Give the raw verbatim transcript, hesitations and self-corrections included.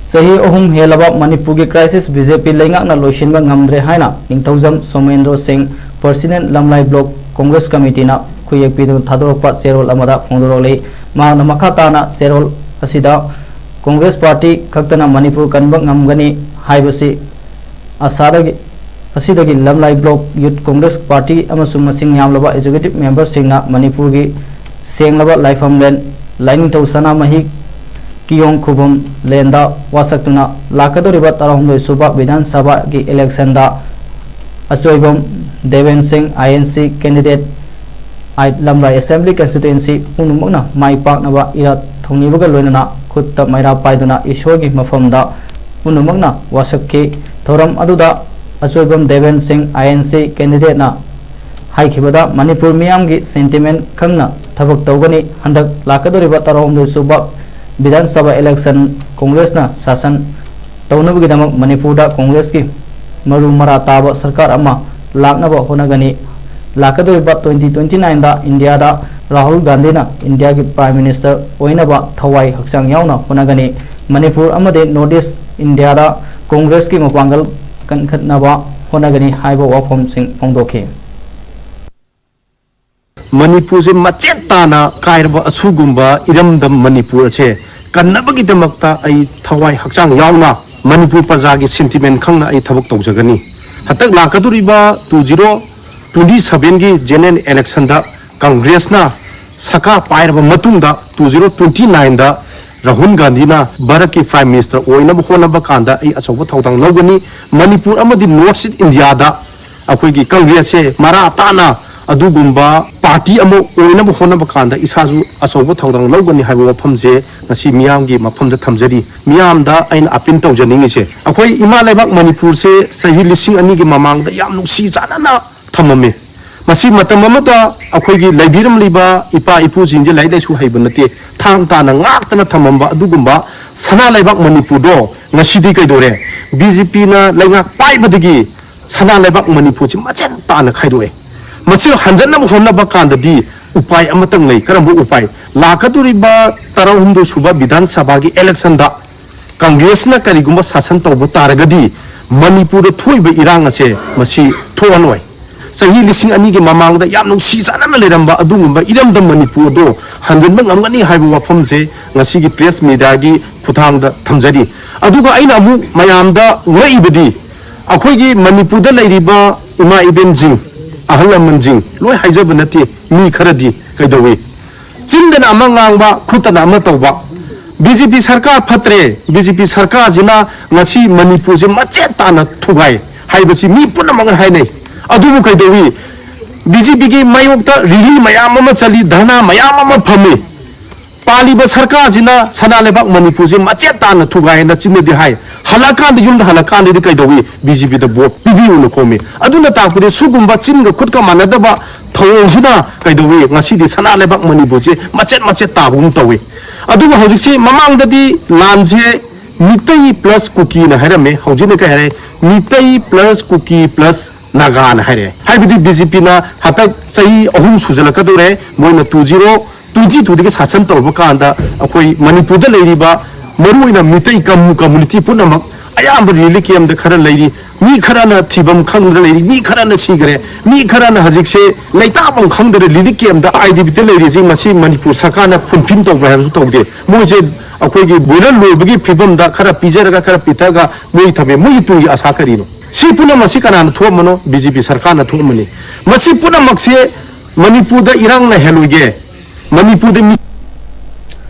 ꯆꯍꯤ ꯑꯍꯨꯝ ꯍꯦꯜꯂꯕ ꯃꯅꯤꯄꯨꯔꯒꯤ crisis BJP ꯂꯩꯉꯥꯛꯅ ꯂꯣꯏꯁꯤꯟꯕ ꯉꯝꯗ꯭ꯔꯦ ꯍꯥꯏꯅ ꯅꯤꯡꯊꯧꯖꯝ ꯁꯣꯃꯦꯟꯗ꯭ꯔꯣ ꯁꯤꯡ, President, ꯂꯝꯂꯥꯏ Block Congress Committeeꯅ ꯈꯨꯌꯦꯛ ꯄꯤꯗꯨꯅ ꯊꯥꯗꯣꯔꯛꯄ ꯆꯦꯔꯣꯜ ꯑꯃꯗ ꯐꯣꯡꯗꯣꯔꯛꯂꯤ꯫ ꯃꯍꯥꯛꯅ ꯃꯈꯥ ꯇꯥꯅ ꯆꯦꯔꯣꯜ ꯑꯁꯤꯗ Congress Party ꯈꯛꯇꯅ ꯃꯅꯤꯄꯨꯔ ꯀꯟꯕ ꯉꯝꯒꯅꯤ ꯍꯥꯏꯕꯁꯤ ꯑꯁꯥꯗꯒꯤ, ꯑꯁꯤꯗꯒꯤ ꯂꯝꯂꯥꯏ Block Youth Congress Party ꯑꯃꯁꯨꯡ ꯃꯁꯤꯡ ꯌꯥꯝꯂꯕ Executive Memberꯁꯤꯡꯅ ꯃꯅꯤꯄꯨꯔꯒꯤ ꯁꯦꯡꯂꯕ ꯂꯥꯏꯐꯝꯂꯦꯟ ꯂꯥꯏꯅꯤꯡꯊꯧ ꯁꯅꯥꯃꯍꯤ ꯀꯤꯌꯣꯡ ꯈꯨꯕꯝ ꯂꯦꯟꯗ ꯋꯥꯁꯛꯇꯨꯅ ꯂꯥꯛꯀꯗꯧꯔꯤꯕ ꯇꯔꯥꯍꯨꯝꯗꯣꯏ ꯁꯨꯕ ꯕꯤꯙꯥꯟ ꯁꯚꯥꯒꯤ electionꯗ ꯑꯆꯣꯏꯕꯝ Deben Singh, INC candidate, eight Lamlai Assembly Constituency ꯄꯨꯝꯅꯃꯛꯅ ꯃꯥꯏ ꯄꯥꯛꯅꯕ ꯏꯔꯥꯠ ꯊꯧꯅꯤꯕꯒ ꯂꯣꯏꯅꯅ ꯈꯨꯠꯇ ꯃꯩꯔꯥ ꯄꯥꯏꯗꯨꯅ ꯏꯁꯣꯔꯒꯤ ꯃꯐꯝꯗ ꯄꯨꯝꯅꯃꯛꯅ ꯋꯥꯁꯛꯈꯤ꯫ ꯊꯧꯔꯝ ꯑꯗꯨꯗ ꯑꯆꯣꯏꯕꯝ ꯗꯦꯕꯦꯟ ꯁꯤꯡ, INC candidateꯅ ꯍꯥꯏꯈꯤꯕꯗ, ꯃꯅꯤꯄꯨꯔ ꯃꯤꯌꯥꯝꯒꯤ sentiment ꯈꯪꯅ ꯊꯕꯛ ꯇꯧꯒꯅꯤ꯫ ꯍꯟꯗꯛ ꯂꯥꯛꯀꯗꯧꯔꯤꯕ ꯇꯔꯥꯍꯨꯝꯗꯣꯏ ꯁꯨꯕ ꯕꯤꯙꯥꯟ ꯁꯚꯥ election Congressꯅ ꯁꯥꯁꯟ ꯇꯧꯅꯕꯒꯤꯗꯃꯛ ꯃꯅꯤꯄꯨꯔꯗ Congressꯀꯤ ꯃꯔꯨ ꯃꯔꯥ ꯇꯥꯕ ꯁꯔꯀꯥꯔ ꯑꯃ ꯂꯥꯛꯅꯕ ꯍꯣꯠꯅꯒꯅꯤ꯫ ꯂꯥꯛꯀꯗꯧꯔꯤꯕ twenty twenty nineꯗ ꯏꯟꯗꯤꯌꯥꯗ ꯔꯥꯍꯨꯜ ꯒꯥꯟꯙꯤꯅ ꯏꯟꯗꯤꯌꯥꯒꯤ Prime Minister ꯑꯣꯏꯅꯕ ꯊꯋꯥꯏ ꯍꯛꯆꯥꯡ ꯌꯥꯎꯅ ꯍꯣꯠꯅꯒꯅꯤ꯫ ꯃꯅꯤꯄꯨꯔ ꯑꯃꯗꯤ North East ꯏꯟꯗꯤꯌꯥꯗ Congressꯀꯤ ꯃꯄꯥꯡꯒꯜ ꯀꯟꯈꯠꯅꯕ ꯍꯣꯠꯅꯒꯅꯤ ꯍꯥꯏꯕ ꯋꯥꯐꯝꯁꯤꯡ ꯐꯣꯡꯗꯣꯛꯈꯤ꯫ ꯃꯅꯤꯄꯨꯔꯁꯦ ꯃꯆꯦꯠ ꯇꯥꯅ ꯀꯥꯏꯔꯕ ꯑꯁꯤꯒꯨꯝꯕ ꯏꯔꯝꯗꯝ ꯃꯅꯤꯄꯨꯔ ꯑꯁꯦ ꯀꯟꯅꯕꯒꯤꯗꯃꯛꯇ ꯑꯩ ꯊꯋꯥꯏ ꯍꯛꯆꯥꯡ ꯌꯥꯎꯅ ꯃꯅꯤꯄꯨꯔ ꯄ꯭ꯔꯖꯥꯒꯤ sentiment ꯈꯪꯅ ꯑꯩ ꯊꯕꯛ ꯇꯧꯖꯒꯅꯤ꯫ ꯍꯟꯗꯛ ꯂꯥꯛꯀꯗꯧꯔꯤꯕ two zero twenty sevenꯒꯤ general electionꯗ Congressꯅ ꯁꯔꯀꯥꯔ ꯄꯥꯏꯔꯕ ꯃꯇꯨꯡꯗ two zero twenty nineꯗ ꯔꯥꯍꯨꯜ ꯒꯥꯟꯙꯤꯅ ꯚꯥꯔꯠꯀꯤ Prime Minister ꯑꯣꯏꯅꯕ ꯍꯣꯠꯅꯕ ꯀꯥꯟꯗ ꯑꯩ ꯑꯆꯧꯕ ꯊꯧꯗꯥꯡ ꯂꯧꯒꯅꯤ꯫ ꯃꯅꯤꯄꯨꯔ ꯑꯃꯗꯤ North East ꯏꯟꯗꯤꯌꯥꯗ ꯑꯩꯈꯣꯏꯒꯤ Congressꯁꯦ ꯃꯔꯥ ꯇꯥꯅ ꯑꯗꯨꯒꯨꯝꯕ party ꯑꯃ ꯑꯣꯏꯅꯕ ꯍꯣꯠꯅꯕ ꯀꯥꯟꯗ ꯏꯁꯥꯁꯨ ꯑꯆꯧꯕ ꯊꯧꯗꯥꯡ ꯂꯧꯒꯅꯤ ꯍꯥꯏꯕ ꯋꯥꯐꯝꯁꯦ ꯉꯁꯤ ꯃꯤꯌꯥꯝꯒꯤ ꯃꯐꯝꯗ ꯊꯝꯖꯔꯤ꯫ ꯃꯤꯌꯥꯝꯗ ꯑꯩꯅ appeal ꯇꯧꯖꯅꯤꯡꯉꯤꯁꯦ, ꯑꯩꯈꯣꯏ ꯏꯃꯥ ꯂꯩꯕꯥꯛ ꯃꯅꯤꯄꯨꯔꯁꯦ ꯆꯍꯤ ꯂꯤꯁꯤꯡ ꯑꯅꯤꯒꯤ ꯃꯃꯥꯡꯗ ꯌꯥꯝ ꯅꯨꯡꯁꯤ ꯆꯥꯟꯅꯅ ꯊꯝꯃꯝꯃꯤ꯫ ꯃꯁꯤ ꯃꯇꯝ ꯑꯃꯗ ꯑꯩꯈꯣꯏꯒꯤ ꯂꯩꯕꯤꯔꯝꯂꯤꯕ ꯏꯄꯥ ꯏꯄꯨꯁꯤꯡꯁꯦ ꯂꯥꯏꯔꯤꯛ ꯂꯥꯏꯁꯨ ꯍꯩꯕ ꯅꯠꯇꯦ, ꯊꯥꯡ ꯇꯥꯅ ꯉꯥꯛꯇꯅ ꯊꯝꯃꯝꯕ ꯑꯗꯨꯒꯨꯝꯕ ꯁꯅꯥ ꯂꯩꯕꯥꯛ ꯃꯅꯤꯄꯨꯔꯗꯣ ꯉꯁꯤꯗꯤ ꯀꯩꯗꯧꯔꯦ? BJPꯅ ꯂꯩꯉꯥꯛ ꯄꯥꯏꯕꯗꯒꯤ ꯁꯅꯥ ꯂꯩꯕꯥꯛ ꯃꯅꯤꯄꯨꯔꯁꯤ ꯃꯆꯦꯠ ꯇꯥꯅ ꯈꯥꯏꯗꯣꯛꯑꯦ꯫ ꯃꯁꯤ ꯍꯟꯖꯟꯅꯕ ꯍꯣꯠꯅꯕ ꯀꯥꯟꯗꯗꯤ ꯎꯄꯥꯏ ꯑꯃꯇꯪ ꯂꯩ꯫ ꯀꯔꯝꯕ ꯎꯄꯥꯏ? ꯂꯥꯛꯀꯗꯧꯔꯤꯕ ꯇꯔꯥꯍꯨꯝꯗꯣꯏ ꯁꯨꯕ ꯕꯤꯙꯥꯟ ꯁꯚꯥꯒꯤ electionꯗ ꯀꯪꯒ꯭ꯔꯦꯁꯅ ꯀꯔꯤꯒꯨꯝꯕ ꯁꯥꯁꯟ ꯇꯧꯕ ꯇꯥꯔꯒꯗꯤ ꯃꯅꯤꯄꯨꯔꯗ ꯊꯣꯛꯏꯕ ꯏꯔꯥꯡ ꯑꯁꯦ ꯃꯁꯤ ꯊꯣꯛꯑꯅꯣꯏ꯫ ꯆꯍꯤ ꯂꯤꯁꯤꯡ ꯑꯅꯤꯒꯤ ꯃꯃꯥꯡꯗ ꯌꯥꯝ ꯅꯨꯡꯁꯤ ꯆꯥꯟꯅꯅ ꯂꯩꯔꯝꯕ ꯑꯗꯨꯒꯨꯝꯕ ꯏꯔꯝꯗꯝ ꯃꯅꯤꯄꯨꯔꯗꯣ ꯍꯟꯖꯤꯟꯕ ꯉꯝꯒꯅꯤ ꯍꯥꯏꯕ ꯋꯥꯐꯝꯁꯦ ꯉꯁꯤꯒꯤ ꯄ꯭ꯔꯦꯁ ꯃꯤꯗꯤꯌꯥꯒꯤ ꯈꯨꯠꯊꯥꯡꯗ ꯊꯝꯖꯔꯤ꯫ ꯑꯗꯨꯒ ꯑꯩꯅ ꯑꯃꯨꯛ ꯃꯌꯥꯝꯗ ꯉꯛꯏꯕꯗꯤ, ꯑꯩꯈꯣꯏꯒꯤ ꯃꯅꯤꯄꯨꯔꯗ ꯂꯩꯔꯤꯕ ꯏꯃꯥ ꯏꯕꯦꯟꯁꯤꯡ, ꯑꯍꯜ ꯂꯃꯟꯁꯤꯡ, ꯂꯣꯏ ꯍꯥꯏꯖꯕ ꯅꯠꯇꯦ, ꯃꯤ ꯈꯔꯗꯤ ꯀꯩꯗꯧꯏ, ꯆꯤꯟꯗꯅ ꯑꯃ ꯉꯥꯡꯕ, ꯈꯨꯠꯇꯅ ꯑꯃ ꯇꯧꯕ꯫ ꯕꯤ ꯖꯦ ꯄꯤ ꯁꯔꯀꯥꯔ ꯐꯠꯇ꯭ꯔꯦ, ꯕꯤ ꯖꯦ ꯄꯤ ꯁꯔꯀꯥꯔꯁꯤꯅ ꯉꯁꯤ ꯃꯅꯤꯄꯨꯔꯁꯦ ꯃꯆꯦꯠ ꯇꯥꯅ ꯊꯨꯒꯥꯏ ꯍꯥꯏꯕꯁꯤ ꯃꯤ ꯄꯨꯝꯅꯃꯛꯅ ꯍꯥꯏꯅꯩ꯫ ꯑꯗꯨꯕꯨ ꯀꯩꯗꯧꯏ? ꯕꯤ ꯖꯦ ꯄꯤꯒꯤ ꯃꯥꯌꯣꯛꯇ ꯔꯦꯂꯤ ꯃꯌꯥꯝ ꯑꯃ ꯆꯠꯂꯤ, ꯙꯔꯅꯥ ꯃꯌꯥꯝ ꯑꯃ ꯐꯝꯃꯤ꯫ ꯄꯥꯜꯂꯤꯕ ꯁꯔꯀꯥꯔꯁꯤꯅ ꯁꯅꯥ ꯂꯩꯕꯥꯛ ꯃꯅꯤꯄꯨꯔꯁꯦ ꯃꯆꯦꯠ ꯇꯥꯅ ꯊꯨꯒꯥꯏꯅ ꯆꯤꯟꯅꯗꯤ ꯍꯥꯏ, ꯍꯜꯂꯛꯀꯥꯟꯗ, ꯌꯨꯝꯗ ꯍꯜꯂꯛꯀꯥꯟꯗꯗꯤ ꯀꯩꯗꯧꯏ? ꯕꯤ ꯖꯦ ꯄꯤꯗ ꯚꯣꯠ ꯄꯤꯕꯤꯌꯨꯅ ꯈꯣꯝꯃꯤ꯫ ꯑꯗꯨꯅ ꯇꯥꯛꯄꯗꯤ ꯁꯤꯒꯨꯝꯕ ꯆꯤꯟꯒ ꯈꯨꯠꯀ ꯃꯥꯟꯅꯗꯕ ꯊꯧꯑꯣꯡꯁꯤꯅ ꯀꯩꯗꯧꯏ? ꯉꯁꯤꯗꯤ ꯁꯅꯥ ꯂꯩꯕꯥꯛ ꯃꯅꯤꯄꯨꯔꯁꯦ ꯃꯆꯦꯠ ꯃꯆꯦꯠ ꯇꯥꯕꯒꯨꯝ ꯇꯧꯏ꯫ ꯑꯗꯨꯒ ꯍꯧꯖꯤꯛꯁꯤ, ꯃꯃꯥꯡꯗꯗꯤ ꯂꯥꯟꯁꯦ ꯃꯤꯇꯩ ꯄ꯭ꯂꯁ ꯀꯨꯀꯤꯅ ꯍꯥꯏꯔꯝꯃꯦ, ꯍꯧꯖꯤꯛꯅ ꯀꯩ ꯍꯥꯏꯔꯦ? ꯃꯤꯇꯩ ꯄ꯭ꯂꯁ ꯀꯨꯀꯤ ꯄ꯭ꯂꯁ ꯅꯥꯒꯥꯅ ꯍꯥꯏꯔꯛꯑꯦ꯫ ꯍꯥꯏꯕꯗꯤ ꯕꯤ ꯖꯦ ꯄꯤꯅ ꯍꯟꯗꯛ ꯆꯍꯤ ꯑꯍꯨꯝ ꯁꯨꯖꯜꯂꯛꯀꯗꯧꯔꯦ, ꯃꯣꯏꯅ ꯇꯨ ꯖꯤꯔꯣ ꯇ꯭ꯋꯦꯟꯇꯤ ꯇꯨꯗꯒꯤ ꯁꯥꯁꯟ ꯇꯧꯔꯕ ꯀꯥꯟꯗ ꯑꯩꯈꯣꯏ ꯃꯅꯤꯄꯨꯔꯗ ꯂꯩꯔꯤꯕ ꯃꯔꯨꯑꯣꯏꯅ ꯃꯤꯇꯩ ꯀꯝꯃꯨ-, ꯀꯝꯃꯨꯅꯤꯇꯤ ꯄꯨꯝꯅꯃꯛ ꯑꯌꯥꯝꯕ ꯔꯤꯂꯤꯐ ꯀꯦꯝꯗ ꯈꯔ ꯂꯩꯔꯤ, ꯃꯤ ꯈꯔꯅ ꯊꯤꯐꯝ ꯈꯪꯗꯅ ꯂꯩꯔꯤ, ꯃꯤ ꯈꯔꯅ ꯁꯤꯈ꯭ꯔꯦ, ꯃꯤ ꯈꯔꯅ ꯍꯧꯖꯤꯛꯁꯦ ꯂꯩꯇꯥꯐꯝ ꯈꯪꯗꯅ ꯔꯤꯂꯤꯐ ꯀꯦꯝꯗ ꯑꯥꯏ ꯗꯤ ꯄꯤꯗ ꯂꯩꯔꯤꯁꯤ꯫ ꯃꯁꯤ ꯃꯅꯤꯄꯨꯔ ꯁꯔꯀꯥꯔꯅ ꯐꯨꯜꯐꯤꯜ ꯇꯧꯕ꯭ꯔꯥ ꯍꯥꯏꯕꯁꯨ ꯇꯧꯗꯦ꯫ ꯃꯣꯏꯁꯦ ꯑꯩꯈꯣꯏꯒꯤ ꯕꯣꯏꯂꯔ ꯂꯣꯏꯕꯒꯤ ꯐꯤꯕꯝꯗ ꯈꯔ ꯄꯤꯖꯔꯒ, ꯈꯔ ꯄꯤꯊꯛꯑꯒ ꯃꯣꯏ ꯊꯝꯃꯦ꯫ ꯃꯣꯏꯒꯤ ꯇꯨꯡꯒꯤ ꯑꯁꯥ ꯀꯔꯤꯅꯣ? ꯁꯤ ꯄꯨꯝꯅꯃꯛꯁꯤ ꯀꯅꯥꯅ ꯊꯣꯛꯑꯝꯕꯅꯣ? ꯕꯤ ꯖꯦ ꯄꯤ ꯁꯔꯀꯥꯔꯅ ꯊꯣꯛꯑꯝꯕꯅꯤ꯫ ꯃꯁꯤ ꯄꯨꯝꯅꯃꯛꯁꯦ ꯃꯅꯤꯄꯨꯔꯗ ꯏꯔꯥꯡ ꯂꯩꯍꯜꯂꯣꯏꯒꯦ, ꯃꯅꯤꯄꯨꯔꯗ ꯃꯤ